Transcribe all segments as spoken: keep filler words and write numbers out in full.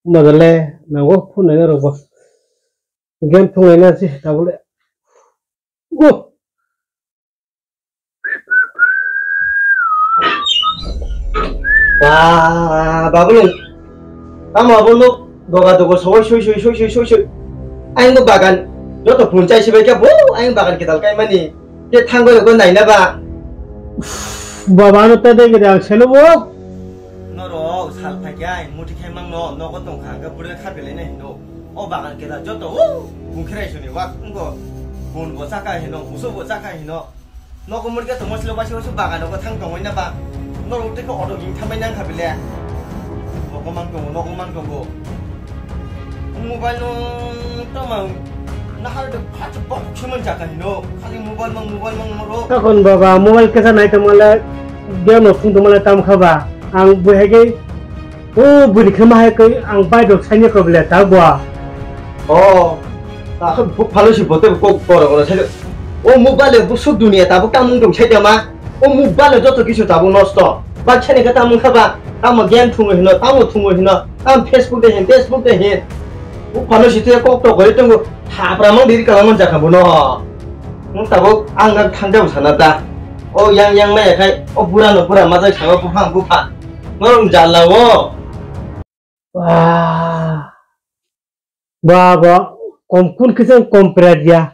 Madale, nango phone naina rokbo. Game thung naina si tabule. Go. Ba, babulung. Tamo abo nuk doga dogo soi soi soi soi soi soi soi. Ayang bo bagan joto phun chai sibai khe bo ayang bagan kedal kaimani. Ke thangoi rokbo naina ba. Baba ano ta degede ang selo bo. Norok sal phaikai muthi khai mangno nogo tongkha hwnkhe bwrwi kha belai nai hino. O bagan kedal joto o bungkhirai suni wak wngko. Bun bo chakha hino, muso bo chakha hino. Nogo murikhe tongma silo basi basi bagan nogo thang tongoi na ba. Norok tei khe auto ging thamai nang kha bile. Nogo mang tongo, nogo mang tongo. Mobile no tamo nahar de phat bok seman jaka hino. Khali mobile mang, mobile mang moro. Tokon baba mobile kesa nai tongmale game no phung tongmale tam kha ba. Ang buhai ke o buri khe ma hai kai ang bai dok sanya ko bile ta gwa. O ta khe buk phalo si bote kok koro koro sai. O mobile busuk dunia tabuk tamung tong sai tama. O mobile joto kisu tabuk nosto. Baksa ni khe tamung kha ba, tamo game thungo hino, tamo thungo hino, tam Facebook de hin, Facebook de hin. O phano si tuya kok tok gori tongo, thapra mang diri kala man jakha bono. Mung tabuk ang na thang jabo sana da. O yang yang maya khai, o bura no bura majai sabo buphang bupha. Norok jalla o. Ba, ba, ba, kom kun kisa kom pera dia.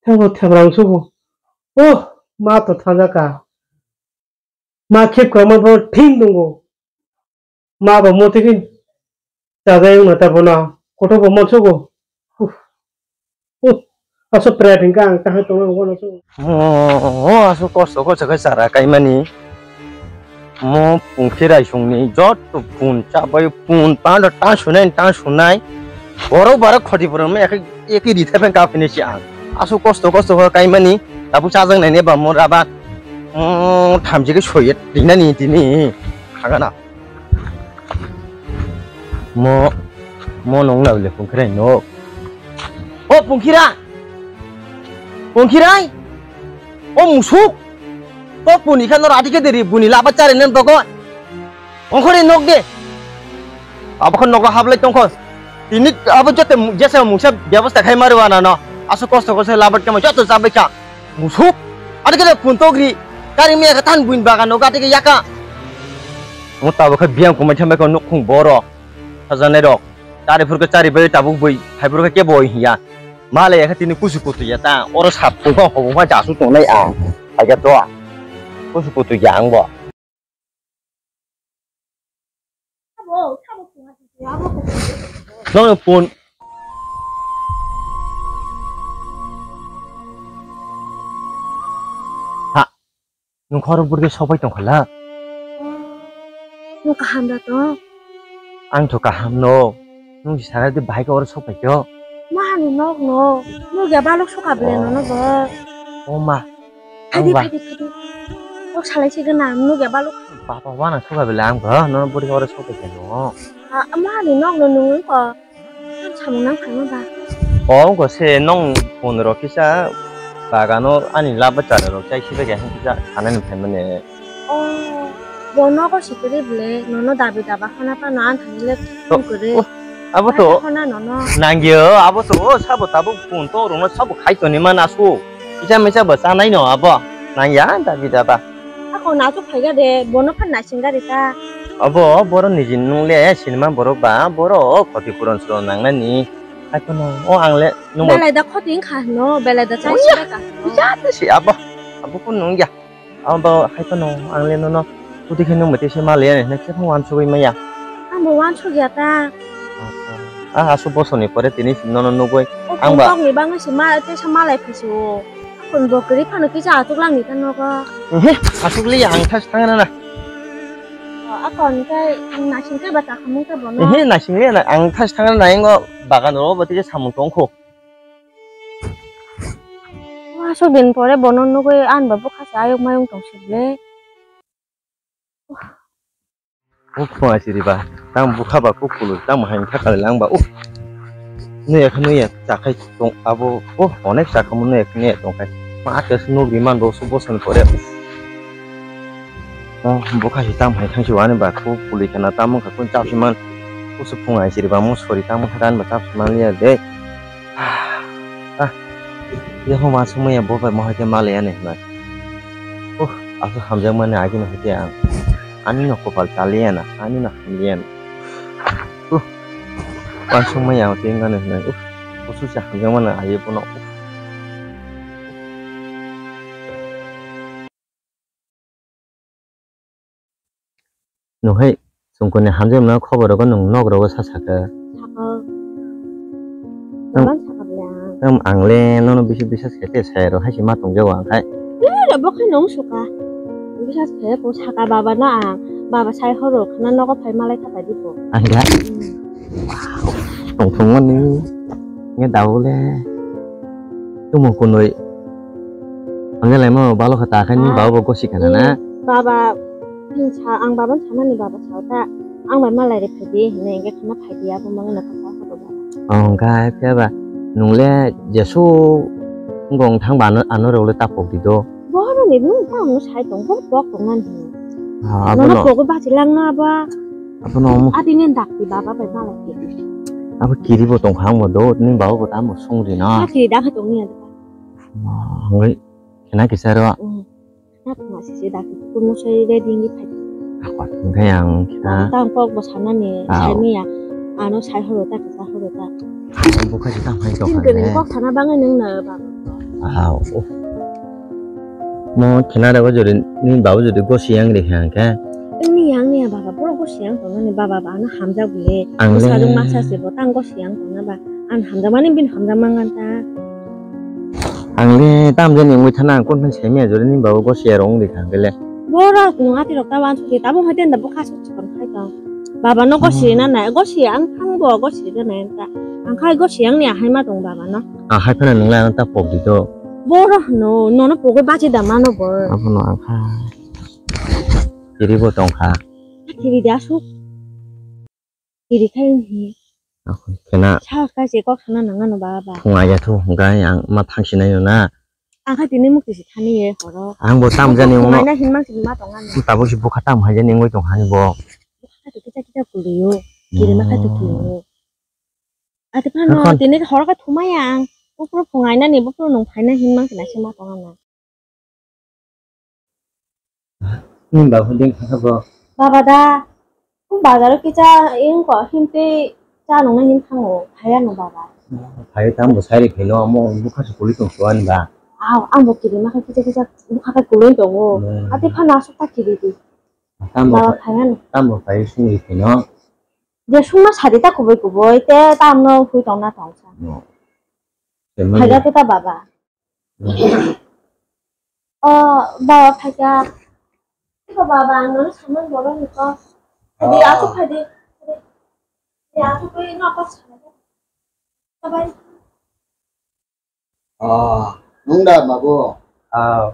Thabo themrang subo. Oh, ma to thajaka. Ma khep kama bo thing dungo. Ma ba mo tikin. Chajai ungna ta bona. Koto bo mo subo. Uf. Uf. Aso pera thing ka ang kahai tongna bo na subo. Oh, aso kosto kosto khe chara kaimani. Mo pungkhe raisungni joto pun chabai pun pando ta sunai ta sunai. Borok barok khoti borok me eke eke ri thepeng ka phini si ang. Asu kosto kosto khe kaimani tabuk chajak nai ne ba mo rabat. Mm, thamchi khe soyet rinani tini. Khagana. Mo mo nong na bile pungkhe rai no. O pungkhira. Pungkhirai. O musuk. To puni kha noro ati khe deri buni laba chari nan togo. Ongkhore nok de. Abo khe nok hablai tongkho. Tini abo jote mu-, jesa mungsa byabosta khai maru anano. Asu kosto kosto labat kama joto chabai kha. Musuk. Ati khe pun togri. Kari miya kha than buin bagan no gati khe yaka. Mo tabo khe biyang kumai thambai kho nukhung boro. Sajanai rok. Chari phuru khe chari bai tabuk bui. Hai phuru khe kebo hiya. Malai ya khe tini kusu kutu ya ta. Oro sap tongkho hobong ma jasu tongnai ang. Hai khe to. Kusu kutu ya ang bo. Nong pun. Ha. Nung khoro burge sobai tongkha la? Nung kaham da to? Ang to kaham no. Nung si sana di bahai ka oro sobai kyo? Mahani nok no. Nung ya balok soka bele no no bo. O ma. Phadi, phadi, phadi. Nok salai si gana nung ya balok. Papa wana soka bele ang ba no burge oro sobai kyo no. Mahani nok no nung ko. Samung nang phaima ba? O, wngkha se nong phone rok kisa bagano ani laba chara rok chai sibai khe kisa sanani phaimani. O, bo nogo sikiri ble, nono dabi daba khana phano ang thani le phone kore. O, abo to khana nono. Nangyo, abo to, o, sabo tabuk phone to rokno sabo khai toni man asu. Kisa misa bo chanai no abo. Nangya dabi daba. Ako na to phaiga de, bono phan naising gari ta. Abo, boro niji nung le, sinima borok ba, boro khoti puron suron nangnani. Haikhe no, o ang le, nung ba belai da khoti wngkha hino, belai da chai sida ka hino. Bisa to si abo, abo kun nung ya. Abo haikhe no, ang le nono, kuti khe nung mate se ma le, ne khe phang wan sugui maya. Ang bo wan sugya ta. Ah, asu bosoni pore tini nono nugui. O ang ba. Kok ni bangwi se ma, te sa malai phisi o. Akon bo kwrwi phano kisa achuk langni ta nogo. Ehe, achuk li ang thas thangna na. O, akon khe ang naising khe ba chakhamung khe bono. Ehe, naising li na ang thas thangna na ingo bagan ro bo tike samung tongkho. O, asuk din pore bono nugui an ba bukha se ayuk mayung tong sik le. O phunga siri ba, tang bukha ba kuk kulu, tang hai kha kali lang ba, o. Nuya kha nuya, chakhai tong abo, o, onek chakha mo nuya kha nuya tong khai. Ma atas nuk riman bo su bosan pore. O, bukha si tang hai thang si wani ba, kuk kulu kana tamo kha kun chap si man. Kusu phung ai siri bang mo sori tamo thakan ba chap sima liya de. Ah, ya ho ma sumaya bo bai mo hai ke ma liya ne hwnai. Uh, aso hamjak mani agi no hai ke ang. Ani no kopal chaliya na, ani no hamliya na. Uh, ma sumaya ang te ngane hwnai. Uh, kusu cha hamjak mani aye bono. Uh. Nwng hai chwngkuni hamjakmano khobor rwgo nwng nok rogo sa sakha. Sakha. Nwng, Baba sakha bwle ang. Nwng ang le nono bisi bisa sete sai rw hai se ma tongjago ang khai. Ere bo khai nwng suka. Bisa se ko sakha baba no ang. Baba sai horo khna nogo phai malai kha pai dibo. Ang ga. Hmm. Tongthokmani nge daule tumung kunui hamjalaimo balo kha ta khe ni baba bo gosi kana na. Hmm, baba, hmm, sa, ang baba samani baba sa ta, ang bai malai re phidi hine nge khana phai dia bo mangana kha sa kha baba. Oh, hwnkhe phiya ba nwng le jesu wngong thang ba ano, ano rok le ta pok di do. Bohrok ni nwng tamo sai tong, bohrok pok tong nani. Ah, nono abono pogo bachi lang no abo. Abono omo. Ati ni dakti baba bai malai kiri. Abo kiri bo tong khang bo do, ni baba bo tamo sung ri no. Ah, kiri dakha tong ni ado. Ah, ngai, kena kisa ro. Hmm. Na tong asi si dakti, kuno sai re ding di phai. Ako, ngai ang kena. Tang pok bo sanani, ah, sai miya. Ano sai horo ta, kisa horo ta. Bukha se tang hai tong kha ne. Kok sana bangai nung na ba. Ah, oh. Mo khena da jodi ni babu jodi gosi yang ri hang khe. Ni yang ni baba, boro gosi yang tong ni baba ba ano hamjak bile. Ang le. Sajung masa se bo tang gosi yang tong na ba. An hamjak mani bin hamjak mangan ta. Ang le tam jani wngwi thana ang kon sai miya jodi ni babu gosi ya rong ri hang khe le. Boro nung ati rok ta wan suti tabung hai ten da bukha su chikon khai tong. Baba no gosi na na, gosi ang thang bo gosi na na ta. Ang khai gosi ang ni ahai ma tong baba no. Ah, hai phano nung lai ang ta pok di to. Boro no, nono pogwi bachi da mano bo. Abono ang kha. Kiri bo tong kha. Kiri da su. Kiri khai hi. Ako, kena. Sahos khai se kok sana nang ano baba. Phung aja thu, hwnkhe ang ma thang sinai no na. Ang kha tini mukti si thani ye horo. Ang bo tam jani ungno. Maina hin mang si ma tong ani. Tabuk si bukha tam hai jani ungwi tong hani bo. Bukha to kita kita kuliyo. Kiri ma kha to kuliyo. Ate phano tini horo kha thumai ang. Bupro phungai nani bupro nung phaina hin mang si na si ma tong ani. Ni babu ding kha bo. Baba da. Bazaro kisa ingko himtwi cha nungna hin thango, phaiya no baba. Phai tamo sai ri phino, amo bukha se kuli tong suan ba. Aw, ang bo kiri ma kha kisa kisa bukha kha kuli tongo. Hmm. Ati phano asuk ta kiri di. Tamo baba phai-, phaiya no. Tamo phai sung ri phino. Je sungma sadi ta kubui kubui, te tamno hui tong na tong sa. No. Phaiya to ta baba. O, baba phaikha. Iko baba, ang nono samung borok ni kok. Phadi, ah, asuk phadi. Phadi, asuk koi no kok sana. Bye. Ah, nung da babu? Ah.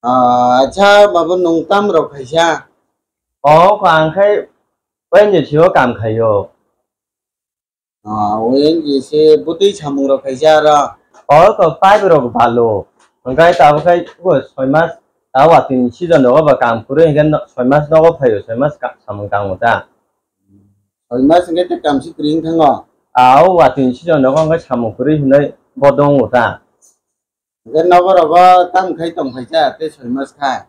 Ah, acha babu, nung tam rok khaisa? Oh, ko ang khai, oi ni sio kam khaio. Ah, O N G C bwtwi samung rok khaisa aro. O ko pipe rok balo. Hwnkhe tabuk khai o soi mas, ta watwini season rogo ba kam kwrwi hwnkhe no, soi mas nogo phaio, soi mas ka-, samung tango ta. Soi mas hwnkhe tei kam si kwrwi wng thango. Ah, o watwini season rogo hwnkhe samung kwrwi hwnwi bodongo ta. Hwnkhe nogo rogo tamo khai tong khaisa tei soi mas kha.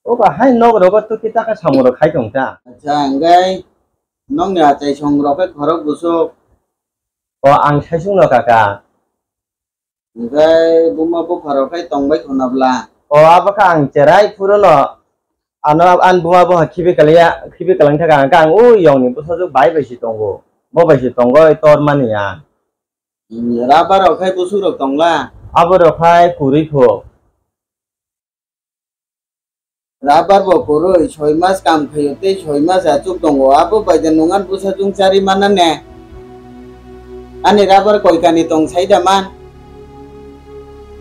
O ba hai nogo rogo twkhe ta khe samung rok khai tong ta. Acha, hwnkhe nokni achai song rok khe khorok busuk. O ang saisung no kaka. Hwnkhe buma bupha rok khe tong bai khuna bla. O abo khe ang cherai phuru no ano ani buma bupha khibi kalaiya, khibi kalai thaka hwnkhe ang o yong ni bwsajwk bai bai se tongo. Bo bai se tongo tor mani ya. Hmm, rubber rok khai busuk rok tongla? Abo rok khai kwrwi kho. Rubber bo kwrwi, soi mas kam khaio tei soi mas achuk tongo. Abo bai da nungan bwsajwk chari mana ne? Ani rubber koi kani tong sai da man?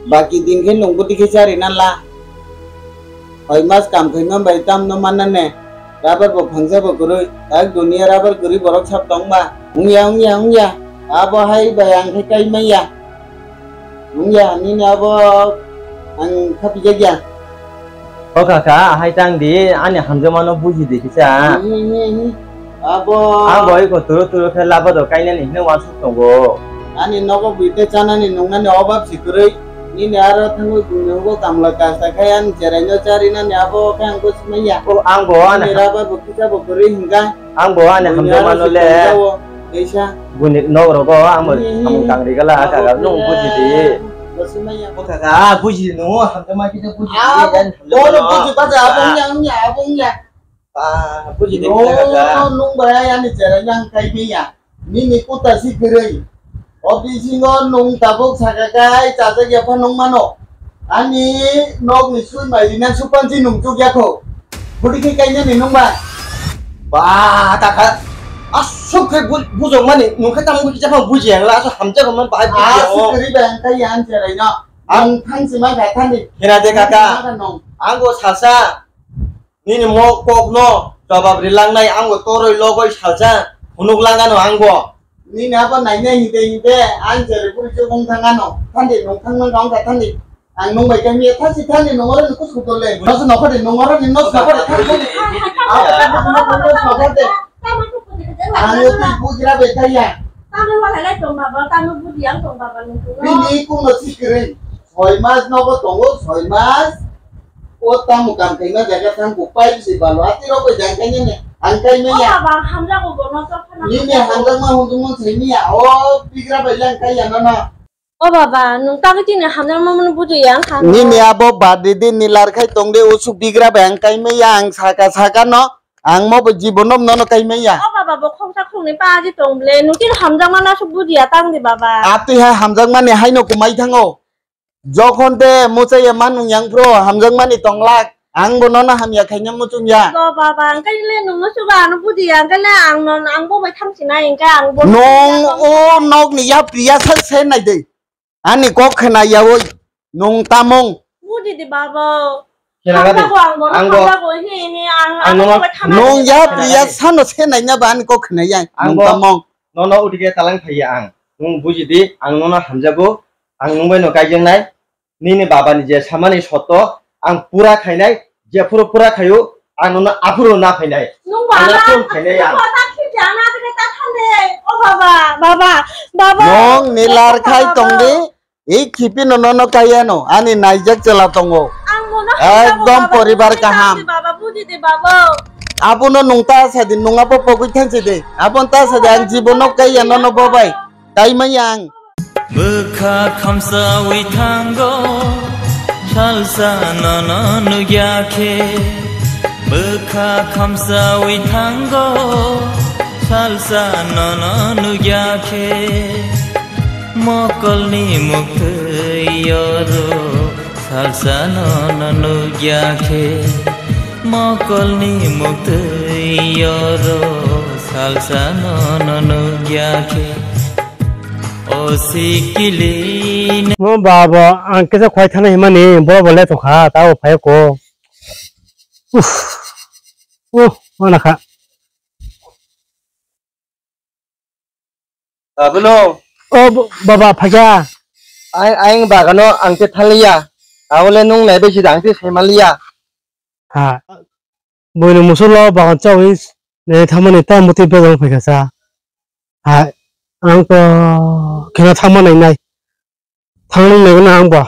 Baki din khe nung bwtwi khe chari na la? Soi mas kam khaima bai tamno manna ne? Rubber bo phangsa bo kwrwi, tak dunia rubber kwrwi borok sab tong ba? Wngya, wngya, wngya. Abo hai bai ang khe kai manya. Wngya, nini abo ang khapijakya. O kaka, hai tang di, ani hamjakmano buji di kisa. Hi, hi, hi. Abo. Ang bo iko turu turu khe labo do kainani hino wansuk tongo. Ani nogo bui tei chanani nungnani obab si kwrwi. Nini aro thangwi buini hugo kamla kasta khai ani cheraino charinani abo khe ang bo simanya. O ang bo ani. Nini raba bo kisa bo kwrwi hingka. Ang bo ani hamjakmano le. Buini aro si tongjawo, kaisa. Buini nok rogo ang bo. Hi, hi, samung hi. Tangri gala. Abo kaka nung buji di. Bo simanya. O kaka buji di nung hamjakma kisa buji di. Abo, ani bono hamjakmano. Buji baja abo wngya, wngya, abo wngya. Ba, buji di kisa kaka. No, nung bai ani cheraino ang kai manya. Nini kuta si kwrwi. O bisingo nung tabuk saka kai chajak ya pha nung mano. Ani nokni sui mai rina supansi nung chuk ya kho. Budi khe kainani nung ba. Ba, kaka. Asuk khe bu-, bujok mani nung khe tamo buji chapang buji yang la, asuk hamjak man bahai buji. Ah, yang si o. Kwrwi bai ang kai ya ani cheraino. Ang thang si ma ga thani. Hira de kaka. Ang bo sasa. Nini mo kokno jobab rilangnai, ang bo toroi logoi salsa phunuk langano ang bo. Nini abo nainai hide hide ang jere puri chubung thangano. Thandi nung thangma wngkha thandi. Ang nung bai khe miya thasi thandi nung oro ni kusu dole. Noso nokode nung oro ni noso nokode thang thandi. Abo thang thandi noso nokode. Ang yo twi bugira bai kaya. Tamo wala lai tong baba, tamo budi ang tong baba nung. Bini kuno sikiri. Soi mas nogo tongo, soi mas. O tamo kam khaima jaga thang bupai bisi balo. Ati rok bai jang kanya ne, ang kai maya. O baba, hamjago bono chok phano. Nini hamjakma hunjukmung sai miya. O bigra bai lang kai ya nono. O baba, nung tamo chini hamjakma mano buji ya ang kha. Nini abo badi di nilar khai tong de usuk bigra bai ang kai maya ang saka saka no. Ang mo bo jibono nono kai maya. O baba, bo khoksa khokni pa aji tong ble. Nung chini hamjakma no asuk buji ya tang di baba. Ati ha hamjakmani haino kumai thango. Jokhon te muchaya manung yang phro hamjakmani tonglak, ang bo nono hamya khaina muchung ya. Bo baba, ang khe le nungno suba ano budi ya, ang khe le ang non, ang bo bai thamsina engka ang bo. Nung o nokni yapri ya sak se nai de. Ani kok khna ya oi, nung tamung. Budi di baba. Khe laga de. Ang bo, ang bo, ang bo. Ang bo, hi, hi, ang, ang ang bo bai thamsina. Nung yapri ya sano se nai na ba ani kok khna ya, ang nung bo tamung. Nono udige talang phaiya ang. Nung buji di, ang nono hamjago, ang nung bai no kaijaknai. Nini baba ni je samani soto ang pura khainai, jephuru pura khaio ang nono aphuru na phainai. Nung ang baba, phone khainai ang. Baba, ta khibi ana de ta thande. O baba, baba, baba. Nong nilar khai tong di, i khipi no nono kaya no, ani naijak chela tongo. Ang mono ekdom hamjago poribar baba, kaham. Baba, buji de baba. Abono nung ta sa di, nung abo pogwi thang si de. Abon ta sa di, ang jibono kaya nono bobai. Kaimai ang. Bwkha khamsawi thango, salsa nono nukya khe. Bwkha khamsawi thango, salsa nono nukya khe. Mokolni muktwi oro, salsa nono nukya khe, mokolni muktwi oro salsa nono nukya khe. O sikili. Mo baba, ang kisa khwai thana himani, bo bo le tongkha, ta bo phai ko. Uff. Uh, mana kha. Abono. O bo-, baba, phaikha. Ai, ayang bagano ang te thangliya. Abole nung nai bai sida ang te saimanliya. Ha. Boino musulo bagan chawi ne thamani ta muti bejang phaikha sa. Ha. Ang to khena thangma nai nai. Thangnung nai gana ang ba.